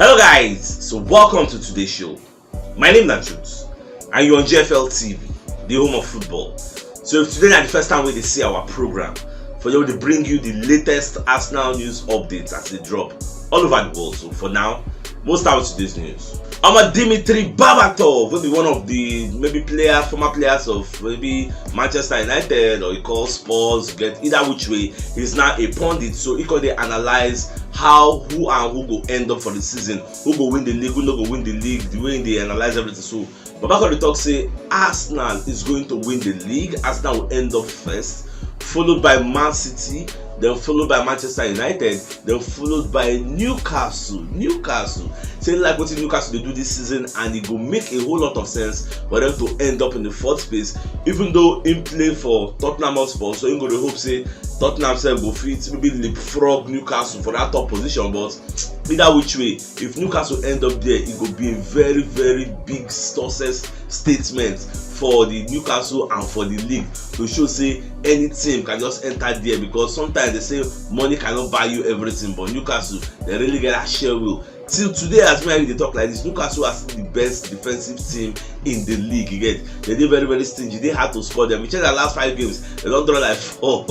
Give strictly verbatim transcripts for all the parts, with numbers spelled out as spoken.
Hello guys, so welcome to today's show. My name na Jude and you're on G F L T V, the home of football. So if today na the first time wey dey see our program, for you dey bring you the latest Arsenal news updates as they drop all over the world. So for now, we'll start with today's news. Omo, Dimitri Berbatov, wey be one of the maybe player, former players of maybe Manchester United or he call Spurs, get either which way, he's now a pundit. So he could dey analyze how, who and who go end up for the season, who go win the league, who no go win the league, the way they analyze everything. So Baba come dey talk say Arsenal is going to win the league. Arsenal will end up first, followed by Man City, then followed by Manchester United, then followed by Newcastle. Newcastle. Say like wetin Newcastle dey do this season, and it go make a whole lot of sense for them to end up in the fourth space. Even though him play for Tottenham Hotspur, so him go dey hope say Tottenham sef go fit maybe leapfrog Newcastle for that top position. But either which way, if Newcastle end up there, it go be a very, very big success statement for the Newcastle and for the league to show say any team can just enter there, because sometimes they say money cannot buy you everything, but Newcastle, they really get that share will. Till today, as me and you dey talk like this, Newcastle are still the best defensive team in the league. You get, they dey very, very stingy. They had to score them. We check the last five games, they don't draw like four.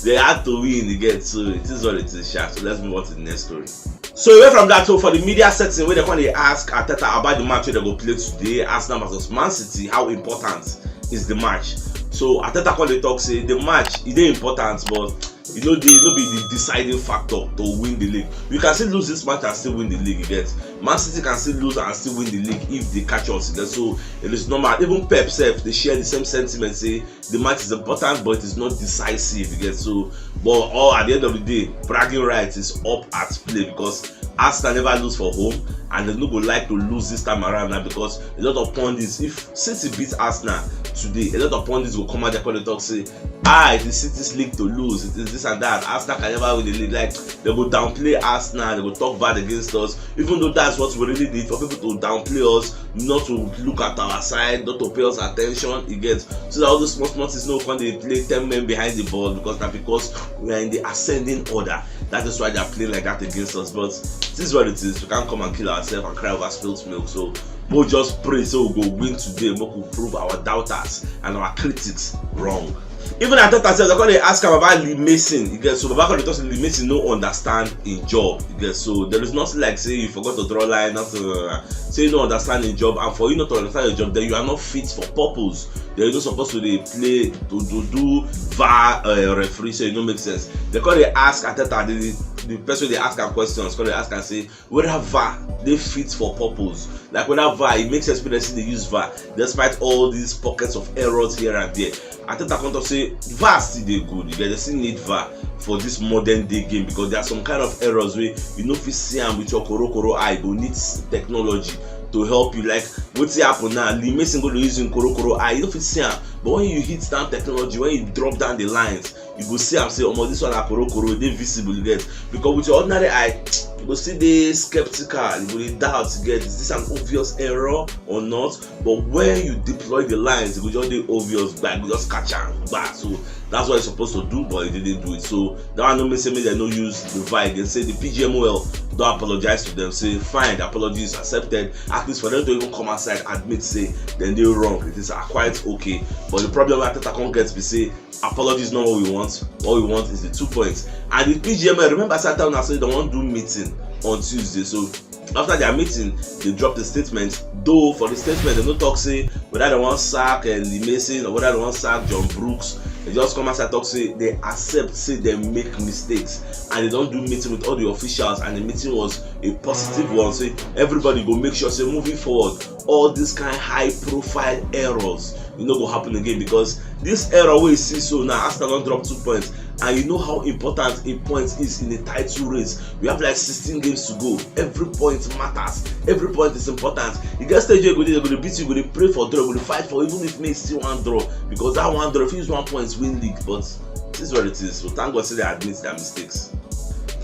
They had to win. You get, so it is what it is, sha. So let's move on to the next story. So away from that, so for the media setting, where they come dey ask Arteta about the match wey they go play today, Arsenal versus Man City, how important is the match? So Arteta come dey talk say the match, e dey important, but e no dey, no be the deciding factor to win the league. You can still lose this match and still win the league, you get. Man City can still lose and still win the league if they catch us, you get. So it is normal. Even Pep sef dey share the same sentiment, say the match is important, but it is not decisive, you get. So, but all at the end of the day, bragging rights is up at play, because Arsenal never lose for home, and they no go like to lose this time around now, because a lot of pundits, if City beat Arsenal today, a lot of pundits go come out there come dey talk say, ah, it is City's league to lose, it is this and that, Arsenal can never win the league. Like, they go downplay Arsenal, they go talk bad against us, even though that's what we really need, for people to downplay us, not to look at our side, not to pay us attention, you get. So that all those small, small things no come dey play ten men behind the ball, because na because we are in the ascending order. That is why they are playing like that against us. But this is what it is. We can't come and kill ourselves and cry over spilt milk. So we'll just pray so we go win today. We go prove our doubters and our critics wrong. Even Arteta sef, they come dey ask am about Lee Mason. You get, so Baba come dey talk say Lee Mason no understand him job. You get, so there is nothing like say you forgot to draw line, nothing, uh, say you no understand him job, and for you not to understand your job, then you are not fit for purpose. Then you no suppose to dey play to, to do var, uh, referee, so e no make sense. They come dey ask Arteta, the, the person they ask am questions, come dey ask am say whether var dey fit for purpose, like whether var, it makes sense make dem still dey use var despite all these pockets of errors here and there. Arteta come talk say var still dey good, you get, they still need var for this modern day game, because there are some kind of errors wey you no fit see am with your korokoro eye, go need technology to help you. Like wetin happen now, Lee Mason go dey use him korokoro eye, you no fit see am, but when you hit down technology, when you drop down the lines, you go see am say, omo, this one na korokoro, e dey visible, you get. Because with your ordinary eye, you go still dey skeptical, you go dey doubt, you get, is this an obvious error or not? But when you deploy the lines, e go just dey obvious, like, you go just catch am, gba. So that's what you're supposed to do, but you didn't do it. So that one no mean say make dem no use the var again. Say the P G M O L don apologize to them, say fine, the apology is accepted. At least for them to even come outside admit say dem dey wrong, it is, ah, quite okay. But the problem wey Arteta come get be say apology is not what we want. What we want is the two points. And the P G M L, remember, I sat down and said they wan do meeting on Tuesday. So after their meeting, they drop the statement. Though for the statement, they no talk say whether they wan sack, uh, Lee Mason, or whether they wan sack John Brooks. They just come outside talk say they accept say they make mistakes, and they don do meeting with all the officials, and the meeting was a positive one. So everybody go make sure say moving forward, all these kind high profile errors, e no go happen again, because this error wey you see so now, Arsenal don drop two points, and you know how important a point is in a title race. We have like sixteen games to go. Every point matters. Every point is important. You get stage wey go dey, go dey beat you, go dey pray for draw, go dey fight for, even if make still one draw, because that one draw, if you use one point, win league. But this is what it is. So thank God say they admit their mistakes.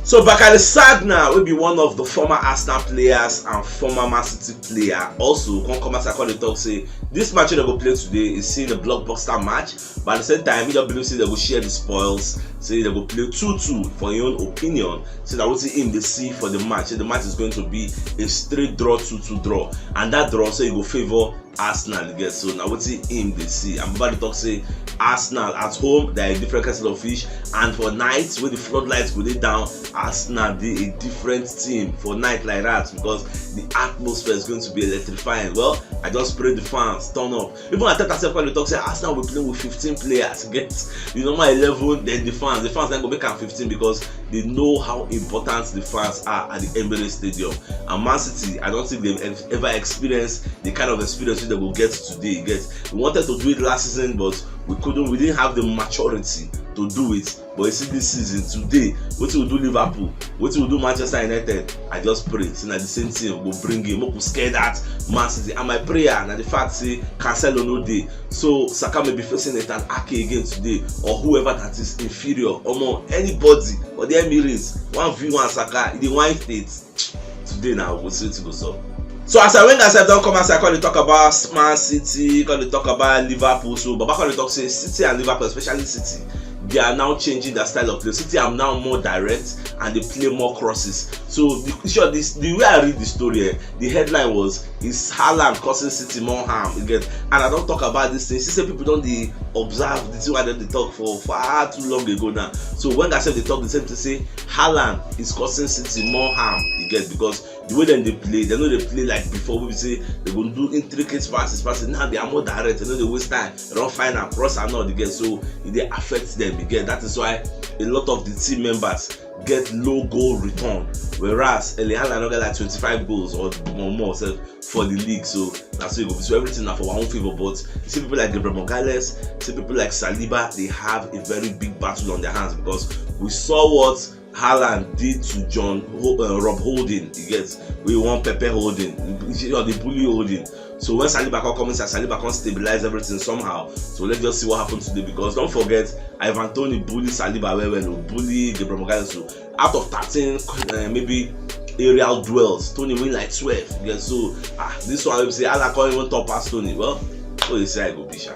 So Bakary Sagna, wey be one of the former Arsenal players and former Man City player, also come come outside come dey talk say this match wey dem go play today is still a blockbuster match, but at the same time, he just believe say dem go share the spoils. say dem go play two two for im own opinion, say na wetin im dey see for the match, say the match is going to be a straight draw, two two draw, and that draw say e go favour Arsenal, you get. So na wetin im dey see. And Baba dey talk say Arsenal at home, they are a different kettle of fish, and for night wey the floodlights go dey down, Arsenal dey a different team. For night like that, because the atmosphere is going to be electrifying. Well, I just pray the fans turn up. Even Arteta sef come dey talk say Arsenal will play with fifteen players, get the normal eleven, then the fans. The fans then go make am fifteen because they know how important the fans are at the Emirates Stadium. And Man City, I don't think they've ev- ever experienced the kind of experience wey dem go get today. You get, we wanted to do it last season, but we couldn't. We didn't have the maturity to do it. But you see this season, today, wetin we do Liverpool, wetin we do Manchester United, I just pray say na the same thing we go bring in, make we scare that Man City. And my prayer na the fact say Cancelo no dey, so Saka may be facing Ethan Ake again today, or whoever that is inferior. Omo, anybody for the Emirates, one v one Saka, e dey wine state. Today na we go see wetin go sup. So as I Wenger sef don come outside, come dey talk about Man City, come dey talk about Liverpool. So Baba come dey talk say City and Liverpool, especially City, they are now changing their style of play. City are now more direct and they play more crosses. So the, sure, this, the way I read the story, eh, the headline was, "Is Haaland causing City more harm?" You get, and I don talk about this thing. See say people don dey observe the thing wey I don dey talk for far too long ago now. So Wenger sef dey talk the same thing, say Haaland is causing City more harm. You get, because the way dem dey play, dem no dey play like before wey be say dem go do intricate passes, passes. Now they are more direct, dem no dey waste time, run find am, cross and all, you get. So e dey affect them, you get. That is why a lot of the team members get low goal return, whereas Erling Haaland don get like twenty-five goals or more, more sef for the league. So na so e go be. So everything na for our own favour. But you see people like Gabriel Magalhaes, see people like Saliba, they have a very big battle on their hands, because we saw what Haaland did to John Ho- uh, Rob Holding. You get, we wan pepper Holding, you know, the bully Holding. So when Saliba come come inside, Saliba come stabilize everything somehow. So let's just see what happens today, because don't forget, Ivan Toney bully Saliba well well, oh, bully Gabriel Magalhaes. So out of thirteen, uh, maybe aerial duels, Toney win like twelve. Yeah, so ah, this one wey be say Haaland come even top pass Toney. Well, so you say I go be sha.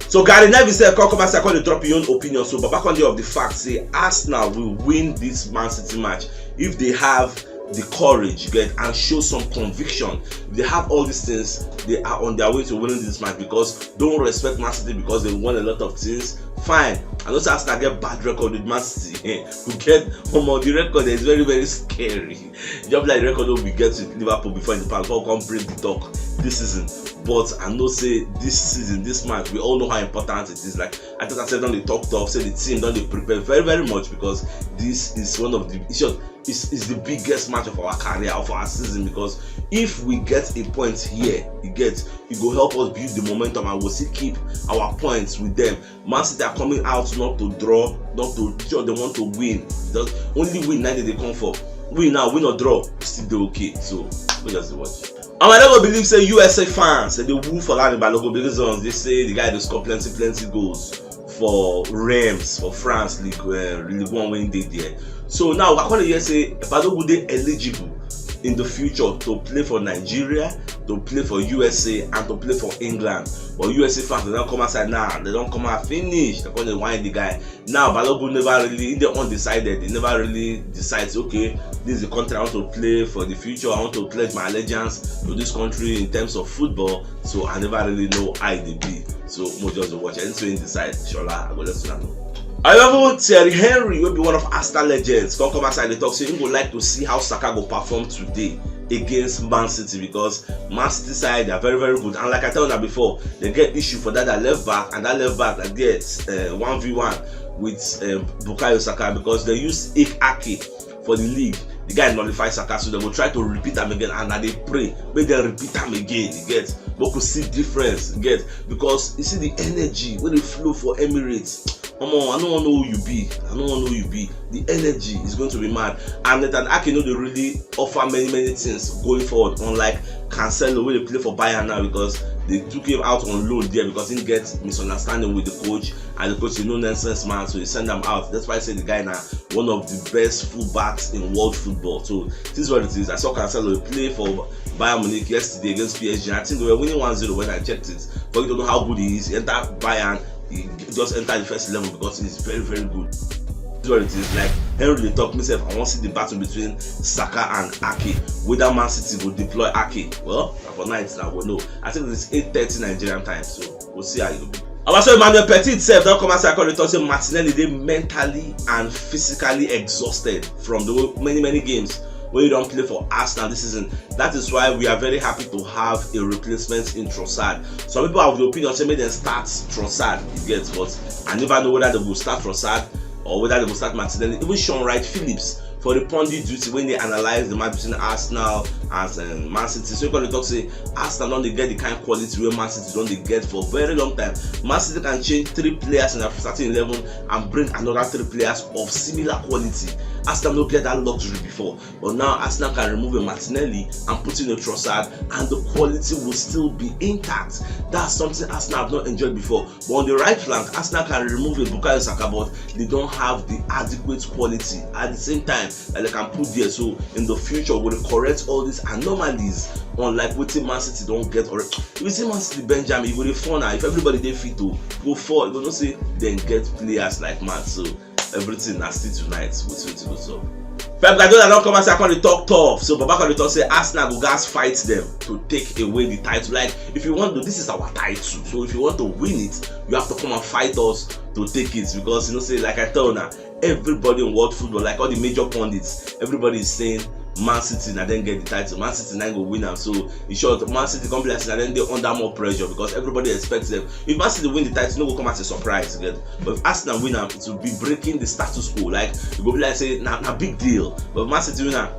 So Gary Neville sef come come outside, come dey drop him own opinion. So Baba come dey of the fact say Arsenal will win this Man City match if they have the courage, you get, and show some conviction. If they have all these things, they are on their way to winning this match, because don't respect Man City because they won a lot of things. Fine, I know say Arsenal get bad record with Man City. We get, omo, the record is very, very scary. Just like the record wey we get with Liverpool before in the past, before we come bring the talk this season. But I know say this season, this match, we all know how important it is. Like, I think I said, don dey talk tough, say the team don dey prepare very, very much, because this is one of the, it's just, it's, it's the biggest match of our career, of our season, because if we get a point here, you get, it go help us build the momentum and we'll still keep our points with them. Man City are coming out not to draw, not to, sure, they want to win. Just only win na dem dey come for. Win now, win or draw, still dey okay. So we just dey watch. And I no go believe say U S A fans, they dey woo for Lami Balogun because dey say the guy dey score plenty, plenty goals for Reims, for France League, uh, League One wey dey there. So now I come hear say Balogun dey eligible in the future to play for Nigeria, to play for U S A, and to play for England. But U S A fans, they don come outside now. They don come out finish. They come dey whine the guy. Now Balogun never really, they undecided. They never really decide, okay, this is the country I want to play for the future. I want to pledge my allegiance to this country in terms of football. So I never really know how e dey be. So mo just dey watch. Anything wey he decide, Shola, I go let una know. However, Thierry Henry, wey be one of Arsenal legends, come come outside dey talk say he go like to see how Saka go perform today against Man City, because Man City side, they are very, very good. And like I tell you before, they get issue for that, that left back, and that left back, I get, uh, one v one with, uh, Bukayo Saka, because they use Ake for the league. The guy nullify Saka, so they go try to repeat am again, and I dey pray make dem repeat am again. You get, make we see difference. You get, because you see the energy wey dey flow for Emirates. Omo, I no wan know who you be. I no wan know who you be. The energy is going to be mad. And Nathan Ake no dey really offer many, many things going forward, unlike Cancelo, wey dey play for Bayern now, because they took him out on loan there because he get misunderstanding with the coach, and the coach is no nonsense man, so he send am out. That's why I say the guy now one of the best fullbacks in world football. So this is what it is. I saw Cancelo play for Bayern Munich yesterday against P S G. I think they were winning one zero when I checked it. For you to know how good he is, he enter Bayern, he just enter the first eleven because he's very, very good. This is what it is. Like Henry dey talk, myself, I wan see the battle between Saka and Ake. Whether Man City go deploy Ake. Well, na for night now we know. I think it's eight thirty Nigerian time, so we'll see how it go be. Our so Emmanuel Petit sef don come outside come dey talk say Martinelli dey mentally and physically exhausted from the many many games wey he don play for Arsenal this season. That is why we are very happy to have a replacement in Trossard. Some people have the opinion say make dem start Trossard, you get, but I never know whether they go start Trossard or whether they go start Martinelli. Even Sean Wright Phillips for the pundit duty when they analyze the match between Arsenal and um, Man City. So you gonna talk say Arsenal don dey get the kind quality wey Man City don dey get for a very long time. Man City can change three players in their starting eleven and bring another three players of similar quality. Arsenal no get that luxury before, but now Arsenal can remove a Martinelli and put in a Trossard, and the quality will still be intact. That's something Arsenal have not enjoyed before. But on the right flank, Arsenal can remove a Bukayo Saka, but they don't have the adequate quality at the same time that they can put there. So in the future, we will correct all these anomalies, unlike wetin Man City don get already. If you see Man City Benjamin, you go dey fall now. If everybody dey fit to go fall, you go know say dem get players like man. So everything na still tonight with wetin go sup. Pep Guardiola don come outside come dey talk tough. So Baba come dey talk say Arsenal go gats fight them to take away the title. Like, if you want to, this is our title. So if you want to win it, you have to come and fight us to take it, because you know say, like I tell una, everybody in world football, like all the major pundits, everybody is saying Man City na dem get the title. Man City na go win am. So in short, Man City come be like say na dem dey under more pressure because everybody expects them. If Man City win the title, no go come as a surprise again. But if Arsenal win am, it will be breaking the status quo. Like, e go be like say na na big deal. But if Man City win am,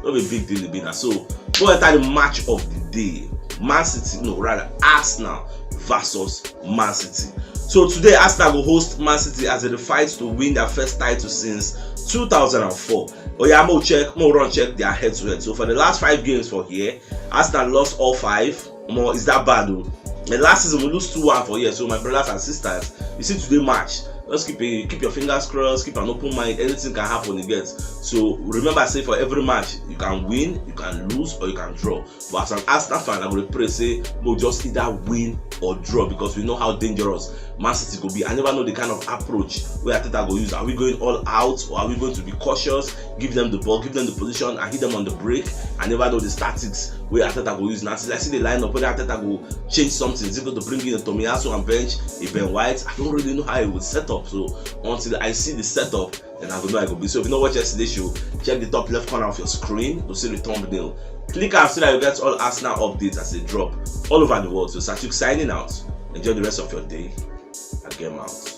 no be big deal e be na. So go enter the match of the day. Man City, no, rather Arsenal versus Man City. So today, Arsenal go host Man City as they fight to win their first title since two thousand and four. Oh yeah, mo check, mo run check their head to head. So for the last five games for here, Arsenal lost all five. More is that bad though? The last season we lose two one for here. So my brothers and sisters, you see today match, just keep a, keep your fingers crossed, keep an open mind. Anything can happen, you get. So remember, say for every match you can win, you can lose, or you can draw. But as an Arsenal fan, I go dey pray say we just either win or draw, because we know how dangerous Man City go be. I never know the kind of approach wey Arteta go use. Are we going all out, or are we going to be cautious, give them the ball, give them the position, and hit them on the break? I never know the tactics wey Arteta go use. Now, see, I see the lineup, whether Arteta go change something. Is he going to bring in a Tomiyasu and bench a Ben White? I don't really know how he would set up. So until I see the setup, then I go know I go be. So if you no watch yesterday show, check the top left corner of your screen. You'll see the thumbnail. Click am so that you get all Arsenal updates as they drop all over the world. So Satuk signing out. Enjoy the rest of your day. I get out.